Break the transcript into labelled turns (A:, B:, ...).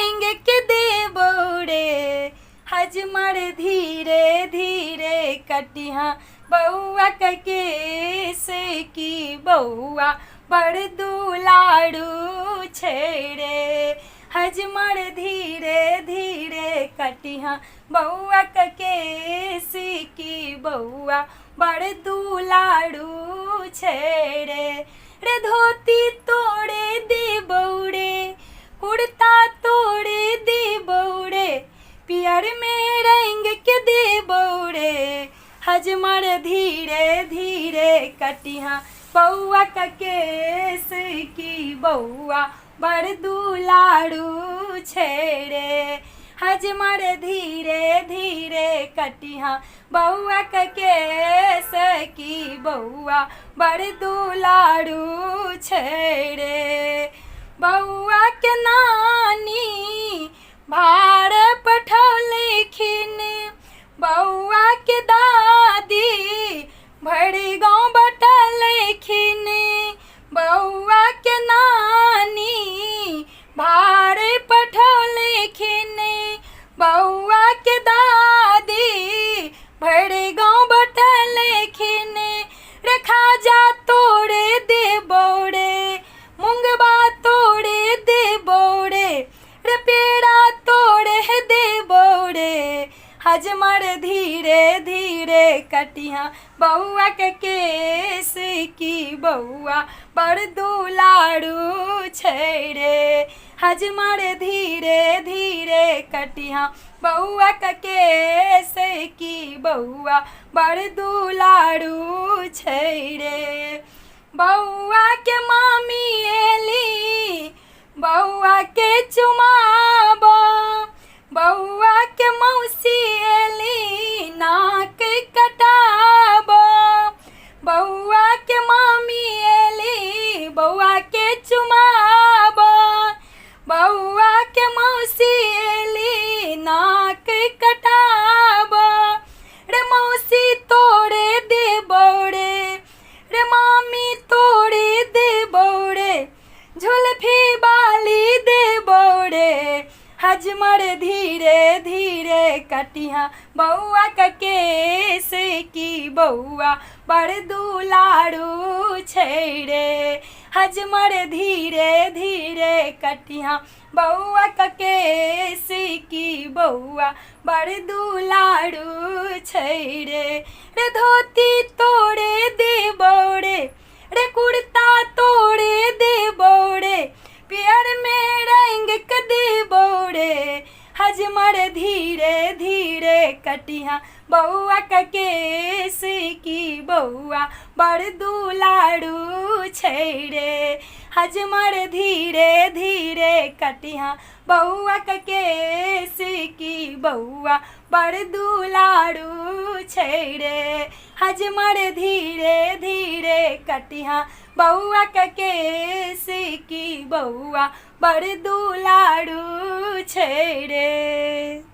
A: रंग के देबौ रे। हजमर धीरे धीरे कटिहा बौआ के केस की बौआ बड़ दुलारू छै रे। हजमर धीरे धीरे कटिहा बौआ के केस की बौआ बड़ दुलारू छै रे। रे धोती तोड़े देबौ रे, कुर्ता तोड़े देबौ रे, पियर में रंग के देबौ रे। हजमर धीरे धीरे कटिहा बौआ के केस की बौआ बड़ दुलारू छै रे। हजमर धीरे धीरे कटिहा बौआ के केस की बौआ बड़ दुलारू छै रे। बौआ के नानी भार पठौलखिन, बौआ के दादी भरि गाँव बटलखिन। बौआ के नानी भार पठौलखिन, बौआ के दादी भरि गाँव बटलखिन। रे खाजा तोड़े देबौ रे, मुंगबा तोड़े देबौ रे, रे पेड़ा तोड़े देबौ रे। हजमर धीरे धीरे कटिहा बौआ के केस की बौआ बड़ दुलारू छै रे। हजमर धीरे धीरे कटिहा बौआ के केस की बौआ बड़ दुलारू छै रे। बौआ के मामी एली बौआ के चुमाब, बौआ के मौसी एली नाक कटाब। बौआ के मामी एली बौआ के चुमाब, बौआ के मौसी एली नाक कटाब। रे मौसी तोड़े देबौ रे, रे मामी तोड़े देबौ रे, झुलफी बाली देबौ रे। हजमर धीरे धीरे कटिहा बौआ के केस की बौआ बड़ दुलारू छै रे। हजमर धीरे धीरे कटिहा बौआ के केस की बौआ बड़ दुलारू छै रे। रे धोती तोड़े देबौ रे, रे कुर्ता तोड़े देबौ रे, पियर में रंग के देबौ रे। हजमर धीरे धीरे कटिहा बौआ के केस की बौआ बड़ दुलारू छै रे। हजमर धीरे धीरे कटिहा बौआ के केस की बौआ बड़ दुलारू छै रे। हजमर धीरे धीरे कटिहा बौआ के केस की बौआ बड़ दुलारू छै रे।